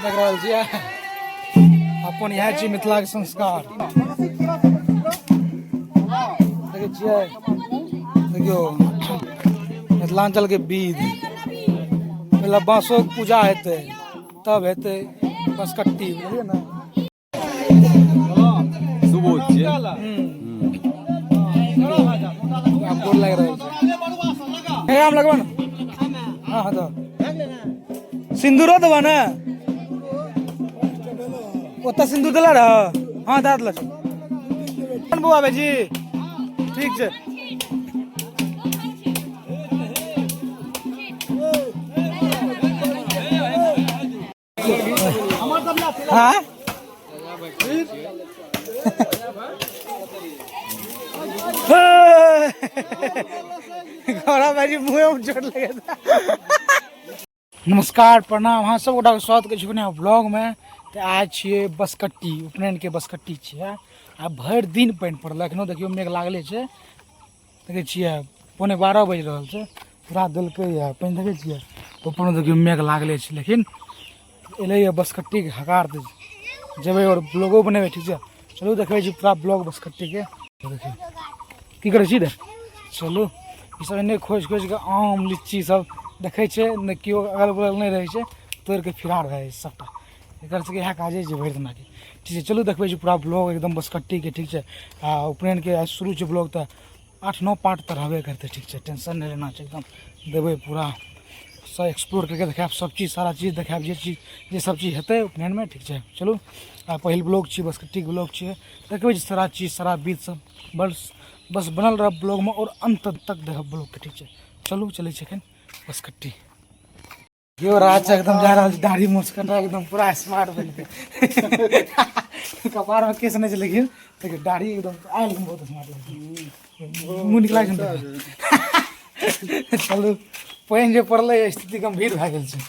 देख रहल छियै अपन इएह छी मिथिलाके संस्कार। देखै छियै, देखियौ मिथिलाञ्चलके विध। पहिले बाँसोके पूजा हेतै तब हेतै बँसकट्टी, बुझलियै ने। सुबोध छियै। आब गोर लागि रहल छै। हे आम लगबा ने। हाँ हाँ, दो सिन्दूरो देबा ने। ओतऽ सिन्दूर देला रह। हाँ, दए देला छै बौआ भाईजी। ठीक छै। हाँ, गौरव भाईजी मुँहे में चोट लगे। नमस्कार, प्रणाम, अहाँ सब गोटाके स्वागत करै छी अपने ब्लॉगमे। तऽ आइ छियै बसकट्टी, उपनयनके बसकट्टी छियै। आ भरि दिन पानि पड़ल, एखनो देखियौ मेघ लागले छै। देखै छियै 11:45 बाजि रहल छै, पूरा देलकै यऽ पानि। देखै छियै ऊपरमे देखियौ मेघ लागले छै, लेकिन एलैए बसकट्टीके हकार दै जेबै आओर ब्लॉगो बनेबै। ठीक छै, चलू देखबै छी पूरा ब्लॉग बसकट्टीके। देखियौ की करै छी रे। चलू, ई सब एन्ने खोजि खोजि कऽ आम लीची सब देखै छै ने, केओ अगल बगल नहि रहै छै, तोड़ि कऽ फिरार भए जाइ छै सबटा। एकर सबके इएह काजे छै भरि दिनाके। ठीक छै, चलू देखबै छी पूरा ब्लॉग एकदम बसकट्टीके। ठीक छै, आ उपनयनके आइ शुरू छै ब्लॉग, तऽ 8-9 पार्ट तऽ रहबे करतै। ठीक छै, टेंशन नहि लेना छै, एकदम देबै पूरा सब एक्सप्लोर करके देखायब सब चीज, सारा चीज देखायब, जे चीज जे सब चीज हेतै उपनयनमे। ठीक छै, चलू, आ पहिल ब्लॉग छी, बसकट्टीके ब्लॉग छियै, देखबै छी सारा चीज, सारा विध सब। बस बस बनल रहब ब्लॉगमे आओर अन्त तक देखब ब्लॉगके। ठीक छै, चलू, चलै छै एखन बसकट्टी। यो राज एकदम जा रहल छै, दाढ़ी मूछ कटा एकदम पूरा स्मार्ट बनि के, कपार में केस नहि छै लेकिन देखियौ दाढ़ी एकदम आयल, लेकिन बहुत स्मार्ट लगै छै, मुँह नीक लागै छै ने। चलू, पानि जे पड़लै स्थिति गंभीर भए गेल छै,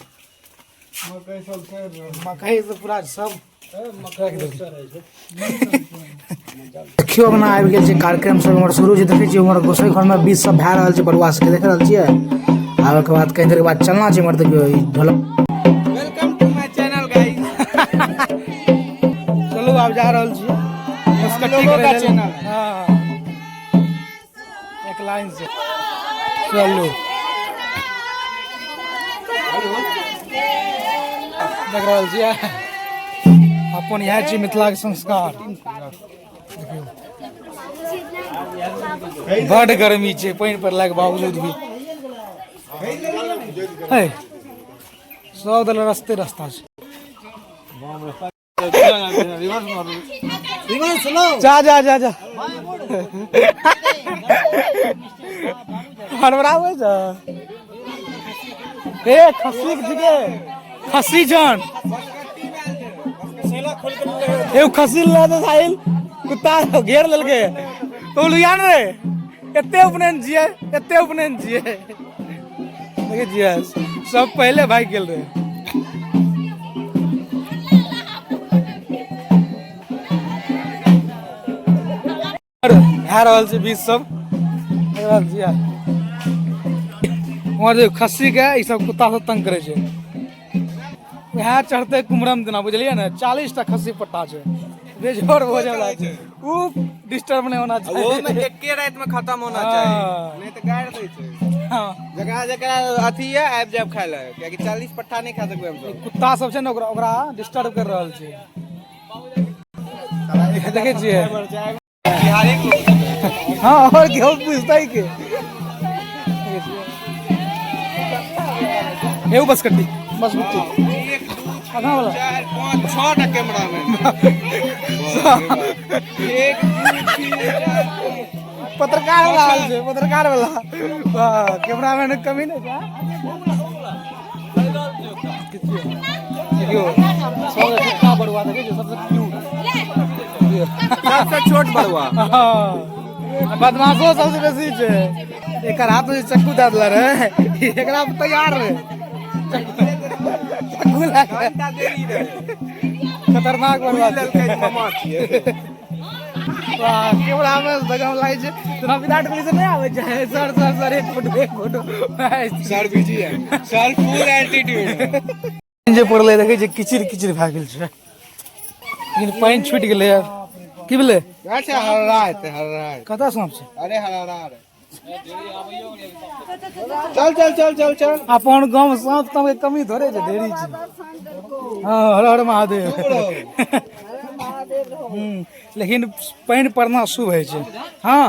मकई से पूरा सब राखि देलकै। देखियौ अपना आबि गेल छै, कार्यक्रम सब हमर शुरू छै। देखै छियै उम्हर गोसाइ घरमे बीच सब भए रहल छै, बरुआ सबके देख रहल छियै। आ ओकर बाद कनि देर के बाद चलना छै इम्हर। देखियौ ई ढोलक। Welcome to my channel guys. चलू, आब जा रहल छी बसकट्टी लोगों करै का लेल। चैनल। हाँ, एक लाइन से चलू। देख रहल छियै अपन इएह छी मिथिलाके संस्कार। देखियौ बड गर्मी छै पानि पड़लाके बावजूद भी। है सब दल रस्ते रास्ता छै। जा जा जा जा, हड़बड़ाबै छ। ए खस्सी के ठीके खस्सी छन, एगो खस्सी ला दे साहिल, कुत्ता घेर लेलकै तो लुया ने रे। एते उपनयन छियै, एते उपनयन छियै। देखै छियै सब पहिले भागि गेल रहे। भए रहल छै बीज सब, देख रहल छियै। उम्हर जे खस्सी के ई सब कुत्ता सब तंग करै छै, वएह चढ़तै कुमरम दिना, बुझलियै ने। 40 टा खस्सी पट्टा छै, बेजोड़ भोजन वाला छै, उ डिस्टर्ब नहीं होना चाहिए। ओहो में एके रात में खत्म होना चाही, नहीं तो गाड़ दै छै। जकरा जकरा अथी है, आबि जायब खाय लए, कियाकि 40 पट्टा नहीं खा सकबै हमसब। कुत्ता सब छै ने, ओकरा ओकरा डिस्टर्ब कर रहल छै। देखै छियै। बिहारी के लोग। हाँ, और केहू पूछतै के एगो बस कट्टी, बस गुट्टी। एक, दू, आधा वाला। चार, पाँच, छह टा कैमरा में एक, दू, तीन, चार, पाँच। पत्रकार वाला हाल छै, पत्रकार वाला। वाह, कैमरामैन के कमी नहि छै। देखियौ सबसे छोटका बरुआ, देखै छियै सबसे क्यूट। सबसे छोट बरुआ। हाँ, बदमाशो सबसे बेसी छै। एकर हाथ में जे चक्कू दए देले रहे, एकरा पर तैयार रहे चक्कू लए के। घंटा देरी रहे। खतरनाक बरुआ छै। लेलकै मामा छियै। वाह, कैमरा में जगह लागै छै जेना विराट कोहली से नहि आबै छै, सर सर सर, एक फोटो, एक फोटो। सर बिजी है सर, फुल एटीट्यूड। जे पड़लै देखै छियै किचिर किचिर भए गेल छै, लेकिन पानि छुटि गेलै। की भेलै? अच्छा, हर्रा हेतै, हर्रा। कतऽ साँप छै? अरे हर्रा रे, चल चल चल चल चल। अपन गाँव मे साँप ताँप के कमी थोड़े छै, ढेरी छै। हँ, हर हर महादेव। लेकिन पानि पड़ना शुभ होइ छै। हँ,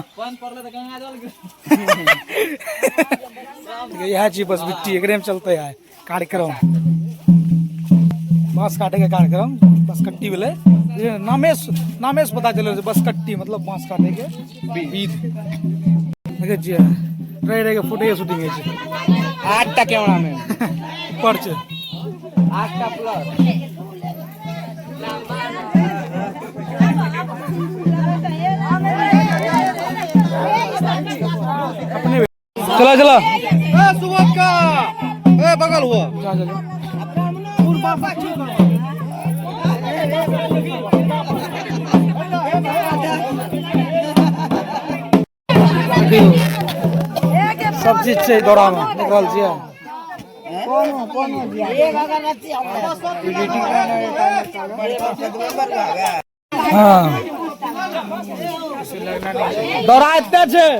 इएह छी बस बिट्टी, एकरे में चलते है कार्यक्रम, बाँस काटे के कार्यक्रम। बस कट्टी भेलै, नामे नामे से पता चलल छै, बस कट्टी मतलब बाँस काटे के विध। देखै छियै, रहि रहि के फोटो शूटिंग होइ छै। 8टा कैमरा में पर छै। 8टा प्लस। अपने चला चला। ए सुबह का ए बगल हुआ। जा जा जा। देखियौ, सब चीज छै दौड़ामे, देख रहल छियै। हँ, दौड़ा एते छै,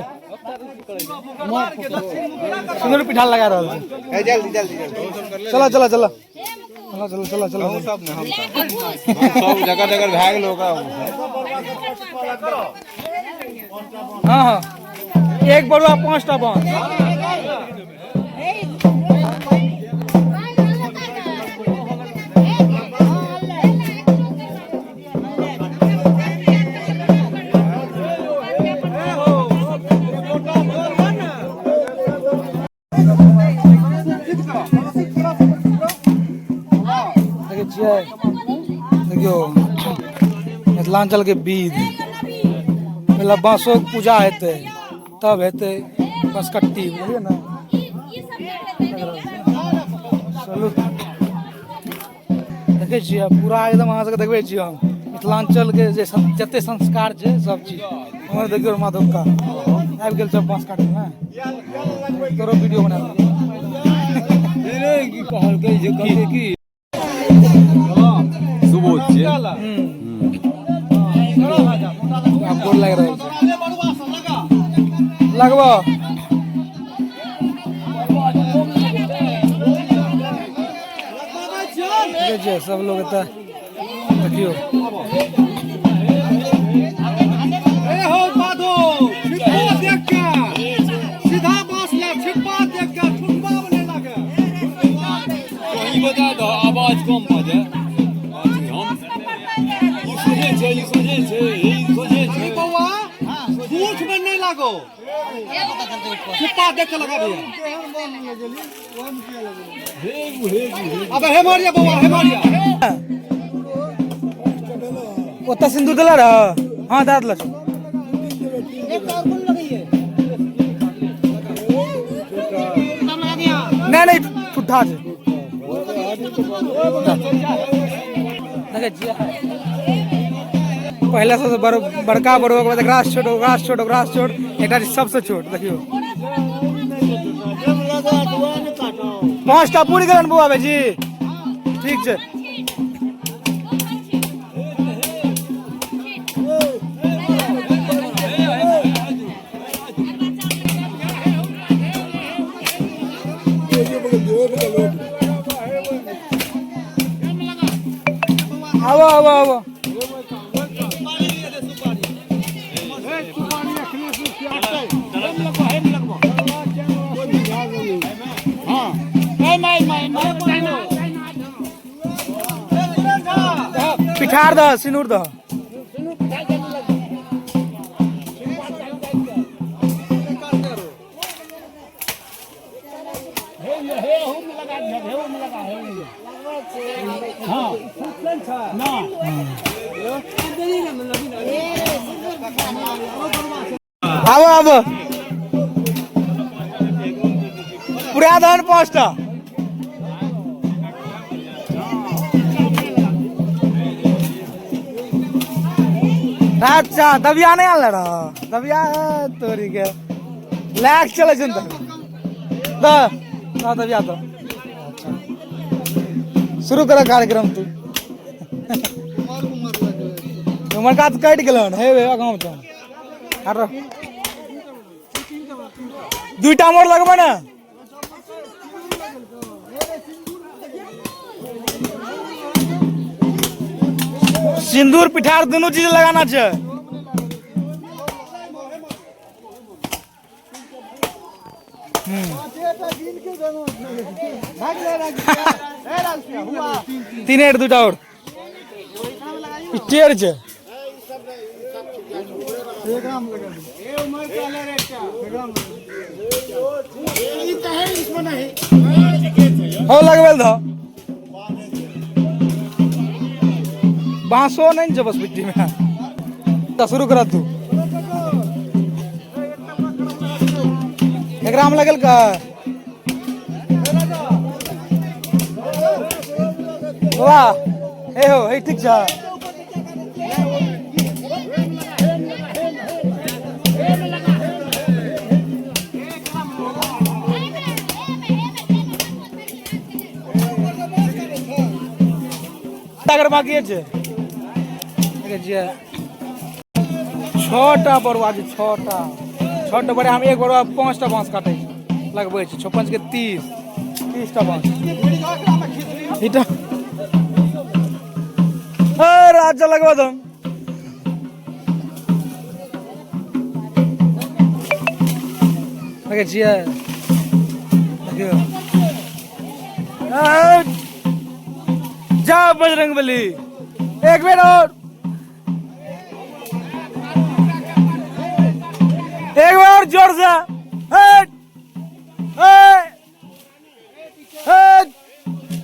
सुन्दर पिठार लगा रहल छै। ए जल्दी जल्दी जल्दी। चला चला चला चला चला चला चला। सब ने हम सब जगह जगह भए गेल ओकरा। हाँ हाँ, एक बरुआ 5टा बांस। देखै छियै, देखियौ मिथिलांचल के विध। पहिले बाँसो के पूजा हेतै, तब हेतै बँसकट्टी, बुझलियै ने? चलू, देखै छियै पूरा एकदम अहाँ सबके देखबै छियै हम मिथिलांचल के जे जते संस्कार छै सब चीज। हमर देखियौ माधव का आबि गेल सब बाँस काटै ने, तोरो वीडियो बना की कहलकै जे कहलकै की सुबोध छियै। आब गोर लागि रहल छै, लगबो। देखै छियै सब लोग एतऽ, देखियौ। ए हो माधो, छिप्पा देख के सीधा बांस ले, छिप्पा देख के ठुकबा बने लगे। कहीं बता दो, आवाज कम भऽ जाए। हम ई सोझे छै, ई सोझे छै, ई सोझे छै। बौआ, पूछ में नहीं लागो, छिप्पा देख के लगा भैया। अबे हे मारिया बौआ, हे मारिया। ओतऽ सिन्दूर देला रह? हाँ, दए देला छौ। नहि नहि, ठुठा छै। देखै छियै, पहिले सबसँ बड़ बड़का बड़ुआ के बाद एकरा से छोट, ओकरा से छोट, ओकरा से छोट, एकटा छै सबसँ छोट। देखियौ, 5टा पुरि गेलन बौआ भाईजी, ठीक छै। आबो आबो आबो। पिठार दह, सिनूर दह। आबो आबो, पूरा दहन 5टा। अच्छा, दबिया नहीं आनले रह? दबिया तोरी के लए के चलै छै ने। तऽ दऽ दबिया दऽ। अच्छा, शुरू कर कार्यक्रम तू। उमर का तऽ कटि गेल हन, हे आगाँ तऽ आरो दुईटा मोड़ लगबै ने। सिंदूर पिठार दुनू चीज लगाना छै। तीन एट दूटा और ई टेढ़ छै। हो लगबे धो बांसो नहीं छै बस मिट्टी में तऽ शुरू कर तू। एकरा में लगल का वाह हे हो हे ठीक छै। अगर बाकी छै देखै छियै 6टा बरुआ छै, 6टा 6टा बरुआ। हम एक बरुआ 5टा बाँस काटै छी लगबै छी, 6 5 के 30 30टा बाँस। ईटा ए राजा लगवा दम। देखै छियै देखियौ जा बजरंग बली एक बेर और एक बार और जोर से हट हट हट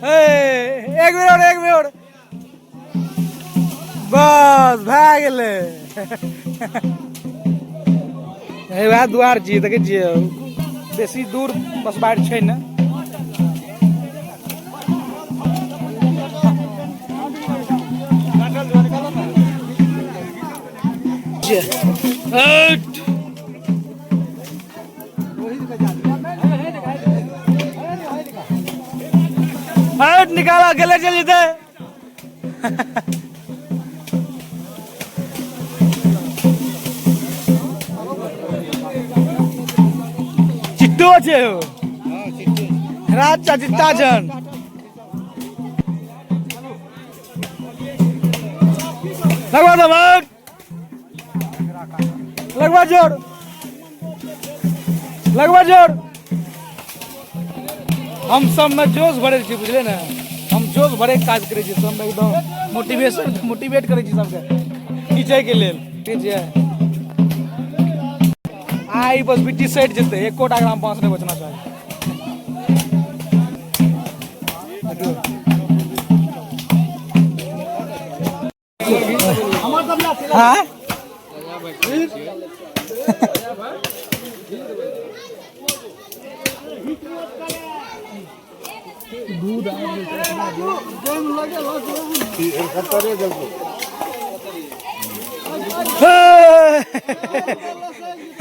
एक बेर और एक बेर और बस भए गेलै। हे वएह दुआर छियै, देखै छियै बेसी दूर बस बाढ़ि छै ने। हट हट निकाला अकेले चल जेतै। चिट्टो छै हो राजा चिट्टा छन। लगवा दो भाग लगवा जोर लगवा जोर। हम सब में जोश भरे छी बुझले ने, हम जोश भरे के काज करै छी, सब एकदम मोटिवेशन मोटिवेट करै छी सबके खींचै के लेल। ठीक छै आइ बस बिट्टी सटि जेतै, एकोटा ग्राम बाँस नहि बचना चाही। हाँ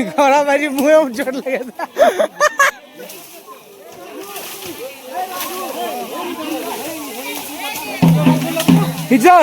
घोड़ा भाजी मुँह में चोट लगे था। खींचो